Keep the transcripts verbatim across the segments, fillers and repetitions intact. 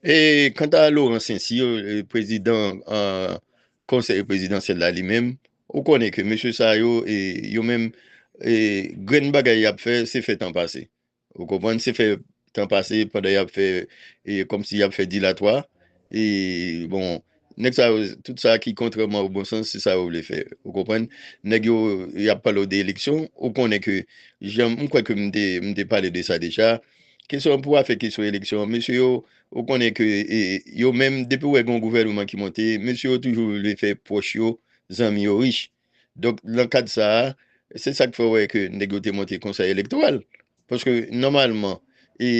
E kanta Laurent Saint-Cyr, e, prezidan, a, Konsèy Prezidansyèl la li menm, ou konnen ke mesye sa yo, e, yo menm, e, grenn bagay y ap fè, se fè tan pase. Ou konprann? Se fè tan pase pandan y ap fè, e, kòmsi y ap fè dilatwa. E, bon, nèg sa yo, tout sa ki kontrèman o bon sans, se sa yo vle fè. Ou konprann? Nèg yo, y ap pale w de eleksyon, ou konnen ke, jan m kwè ke m te, m te pale de sa deja, kesyon pou afè kesyon eleksyon an, mesye yo, ou konnen ke, e, yo menm, depi w wè gen yon gouvènman ki monte, mesye yo toujou vle fè pwòch yo, zanmi yo rich. Donk, nan kad sa a, se sa k fè w wè ke nèg yo te monte konsèy elektoral. Paske, nòmalman, e,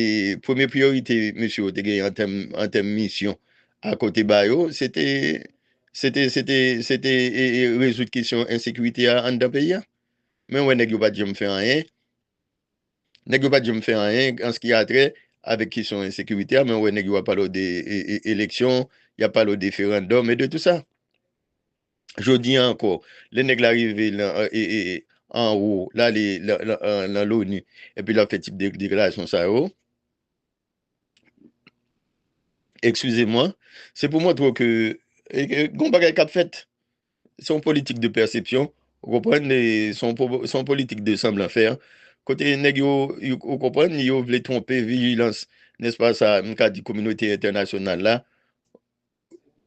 premye priyorite mesye yo te genyen an tèm, an tèm misyon akote ba yo, se te, se te, se te, se te, e, e, rezoud kesyon ensekirite a anndan peyi a. Men w wè nèg yo pa t janm fè anyen. Nèg yo pa t janm fè anyen an ce qui a trait avèk kesyon ensekirite a, men w wè nèg yo ap pale w de, e, e, eleksyon, y ap pale w de referandòm e de tout sa. Jodi a ankò, lè nèg la rive nan, e, e, e, anwo, l ale nan, nan, nan, nan loni, epi l ap fè tip de deklarasyon sa yo, eskize mwen, se pou montre w ke, e, e, gon bagay k ap fèt. Se yon politik de pèsepsyon, ou konprann, e, se yon po-, se yon politik de semblant faire. Kote nèg yo, yo, ou konprann, yo vle twonpe vijilans, nèspa sa, m ka di kominote entènasyonal la,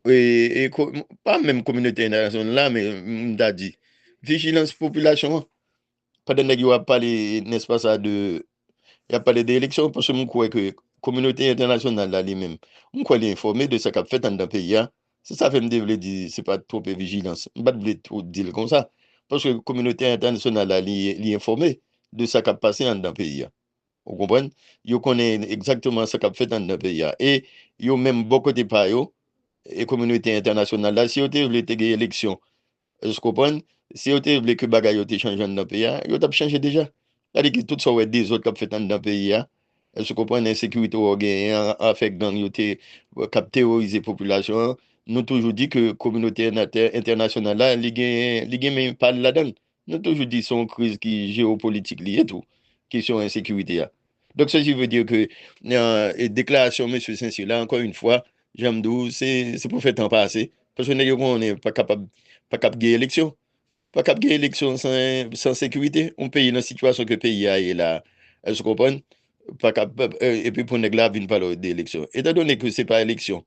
e, e ko-, pa menm kominote entènasyonal la, men m ta di, vijilans popilasyon an. Pandan nèg yo ap pale, nèspa sa, de, y ap pale de eleksyon, paske m kwè ke kominote entènasyonal la li menm, m kwè li enfòme de sa k ap fèt anndan peyi a. Se sa fè m te vle di se pa twonpe vijilans. M pa t vle twò di l konsa. Paske kominote entènasyonal la, li, li enfòme de sa k ap pase anndan peyi a. Ou konprann? Yo konnen egzakteman sa k ap fèt anndan peyi a. E yo menm bò kote pa yo, e kominote entènasyonal la, si yo te vle te gen eleksyon, èske w konprann? Si yo te vle ke bagay yo te chanje anndan peyi a, yo t ap chanje deja. Sa vle di tout sa w wè dezòd k ap fèt anndan peyi a, èske w konprann? Ensekirite w genyen an, afè gang yo te, k ap teworize popilasyon an, nou toujou di ke kominote entè-, entènasyonal la, li gen, li gen men pa l ladan l. Nou toujou di se yon kriz ki jewopolitik li ye tou, kesyon ensekirite a. Donk, ceci veut dire que, euh, e deklarasyon mesye Saint-Cyr la, ankò yon fwa, jan m di w, se, se pou fè tan pase. Paske nèg yo konnen pa kapab, pa kap gen eleksyon. Pa kap gen eleksyon san, san sekirite. Yon peyi nan sitiyasyon ke peyi a ye la, èske w konprann? Pa kap, e, epi pou nèg la vin pale w de eleksyon. Etandone ke se pa eleksyon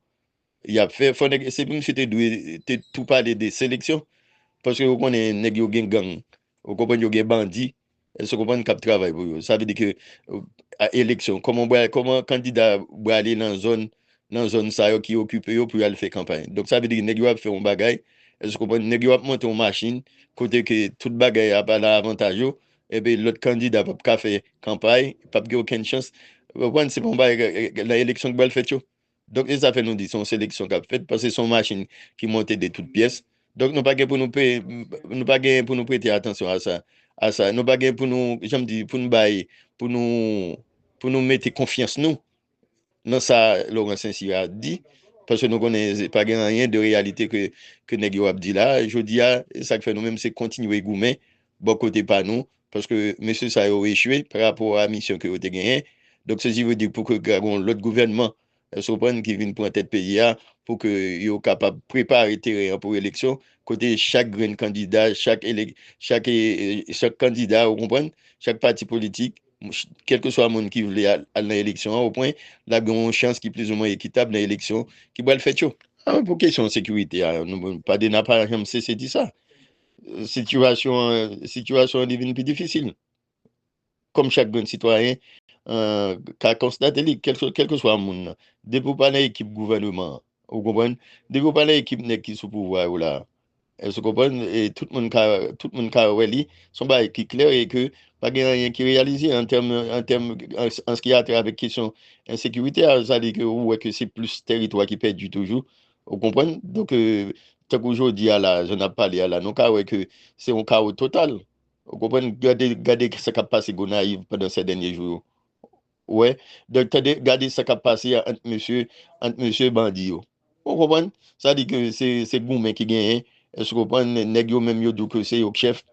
y ap fè, fò nèg, se pou misye te dwe te tou pale de seleksyon. Paske yo konnen nèg yo gen gang. Ou konprann, yo gen bandi. Èske w konprann, k ap travay pou yo? Sa vle di ke, a eleksyon, kòman w bra-, kòman kandida brale nan zòn, nan zòn sa yo ki okipe yo pou y al fè kanpay? Donk, sa vle di nèg yo ap fè yon bagay, èske w konprann, nèg yo ap monte yon machin kote ke tout bagay ap al avantaj yo, epi lòt kandida p ap ka fè kanpay, p ap gen okenn chans. Ou konprann, se pa yon bagay, e, e, nan eleksyon ki pral fèt yo. Donk, se sa fè nou di se yon seleksyon k ap fèt, paske se yon machin ki monte de tout pyès. Donk, nou pa gen pou nou pe-, nou pa gen pou nou prete atansyon a sa, a sa. Nou pa gen pou nou, jan m di, pou nou bay, pou nou, pou nou mete konfyans nou nan sa Laurent Saint-Cyr a di, paske nou konnen se pa gen anyen de reyalite ke, ke nèg yo ap di la. Jodi a, sa k fè nou menm, se kontinye goumen bò kote pa nou, paske mesye sa yo echwe pa rapò a misyon ke yo te genyen. Donk, ceci veut dire pou ke gen yon lòt gouvènman, èske w konprann, ki vin pran tèt peyi a, pou ke yo kapab prepare teren an pou eleksyon, kote chak grenn kandida, chak elek-, chak, e, e, chak kandida, ou konprann, chak pati politik, kèlkeswa moun ki vle al, al nan eleksyon an, opwen l ap gen yon chans ki plizoumwen ekitab nan eleksyon ki pral fèt yo. A, pou kesyon sekirite a, nou, Padena pa janm sese di sa. Sitiyasyon an, sitiyasyon an li vin pi difisil. Kòm chak grenn sitwayen, e, ka konstate li, kèlke, kèlkeswa moun nan, depi w pa nan ekip gouvèneman an, ou konprann? Depi w pa nan ekip nèg ki sou pouvwa yo la, èske w konprann? E tout moun ka, tout moun ka wè li, se yon bagay ki klè e ke pa gen anyen ki reyalize an tèm, an tèm, an, an ce qui a trait avèk kesyon ensekirite a, sa vle di ke ou wè ke se plis tèritwa ki pèdi toujou, ou konprann? Donk, e, tankou jodi a la, jan n ap pale a la, nou ka wè ke se yon kawo total. Ou konprann? Gade, gade sa k ap pase Gonayiv pandan sè dènye jou yo. Ou wè? Donk, tande, gade sa k ap pase a ant mesye, ant mesye bandi yo. Ou konprann? Sa di ke se, se goumen ki genyen. Èske w konprann? Nèg yo menm yo di w ke se yo k chèf.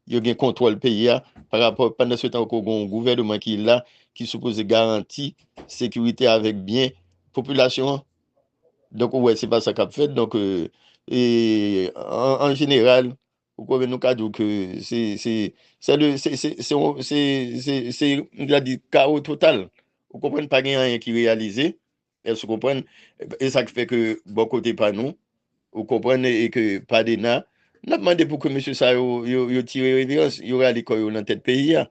Yo gen kontwòl peyi a. Pa rapò, pandan se tan ke w gen yon gouvèneman ki la, ki sipoze garanti sekirite avèk byen popilasyon an. Donk, ou wè, se pa sa k ap fèt. Donk, e, e, an, an jeneral, ou konnen nou ka di w ke se, se, se le, se, se, se yon, se, se, se, m ta di kawo total. Ou konprann, pa gen anyen ki reyalize. Èske w konprann? E sa k fè ke bò kote pa nou, ou konprann, e ke Padena, n ap mande pou ke mesye sa yo, yo, yo tire reverans, yo rale kò yo nan tèt peyi a.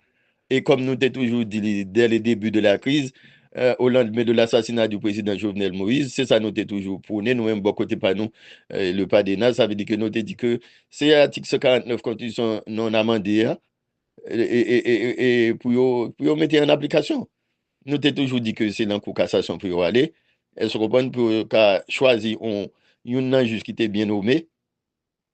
E kòm nou te toujou di li dès le début de la crise, euh, au lendemain de l'assassinat du président Jovenel Moïse, se sa nou te toujou pwone, nou menm bò kote pa nou, euh, le Padena, sa vle di ke nou te di ke se atik san karant nèf konstitisyon nou amande a, e, e, e, e, e, e pou yo, pou yo mete an aplikasyon. Nou te toujou di ke se nan kou kasasyon pou yo ale. Èske w konprann? Pou yo ka chwazi yon, youn nan jij ki te byen nome.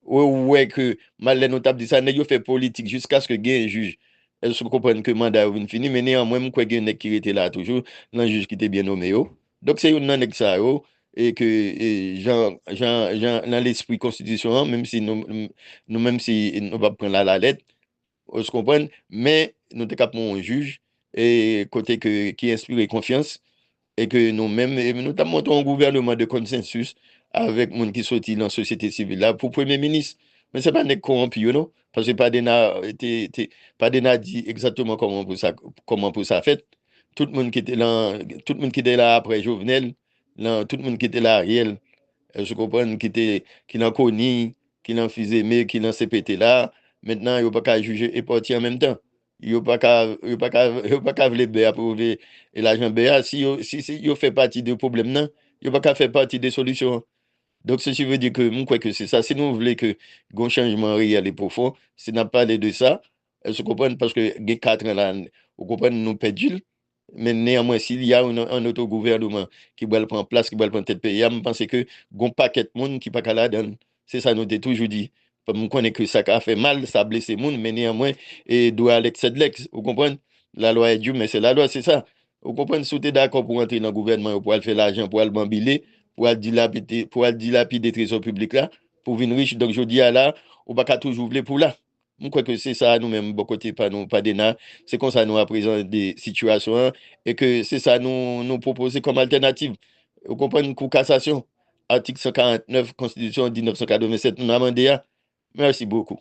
Ou wè ke, malè nou t ap di sa, nèg yo fè politik jiskaske gen jij. Èske w konprann ke manda yo vin fini? Men neyanmwen, m kwè gen nèg ki rete la toujou, nan jij ki te byen nome yo. Donk, se youn nan nèg sa yo, e ke, e, jan, jan, jan, nan lespri konstitisyon an, menm si nou, nou, menm si nou p ap pran l alalèt, ou konprann, men nou te ka pran yon jij, e kote ke, ki enspire konfyans, e ke nou menm, e nou t ap monte yon gouvènman de konsansis avèk moun ki soti nan sosyete sivil la pou premye minis. Men se pa nèg kowonpi yo, non. Paske Padena te, te, Padena di egzakteman kòman pou sa, kòman pou sa fèt. Tout moun ki te lan, tout moun ki te la apre Jovenel, lan, tout moun ki te la Ariel, èske w konprann, ki te, ki lan Conille, ki lan Fils-Aimé, ki lan C P T la, mentnan yo pa ka jije e pati an menm tan. Yo pa ka, yo pa ka, yo pa ka vle bè a pou vle e lajan bè a. Si yo, si, si yo fè pati de pwoblèm nan, yo pa ka fè pati de solisyon an. Donk, ceci veut dire que m kwè ke se sa. Si nou vle ke gon chanjman reyèl e pwofon, si n ap pale de sa, èske w konprann? Paske gen kat an la, ou konprann, nou pèdi l. Men neyanmwen, s'il y a un, un autre gouvernement ki pral pran plas, ki pral pran tèt peyi a, m panse ke gon pakèt moun ki pa ka ladan l. Se sa nou te toujou di. M konnen ke sa ka fè mal, sa blese moun, men neyanmwen, e dura lex sed lex, ou konprann? La loi est dure, mais c'est la loi, se sa. Ou konprann, si w te dakò pou w antre nan gouvènman yo, pou al fè lajan, pou al banbile, pou al dilapide, pou al dilapide trezò piblik la, pou vin rich, donk jodi a la, ou pa ka toujou vle pou w la. M kwè ke se sa nou menm, bò kote pa nou, Padena, se konsa nou aprezande sitiyasyon an, e ke se sa nou, nou pwopoze kòm altènativ. Ou konprann, kou kasasyon, atik san karant nèf konstitisyon diznèf san katrevennsèt, nou amande a. Merci beaucoup.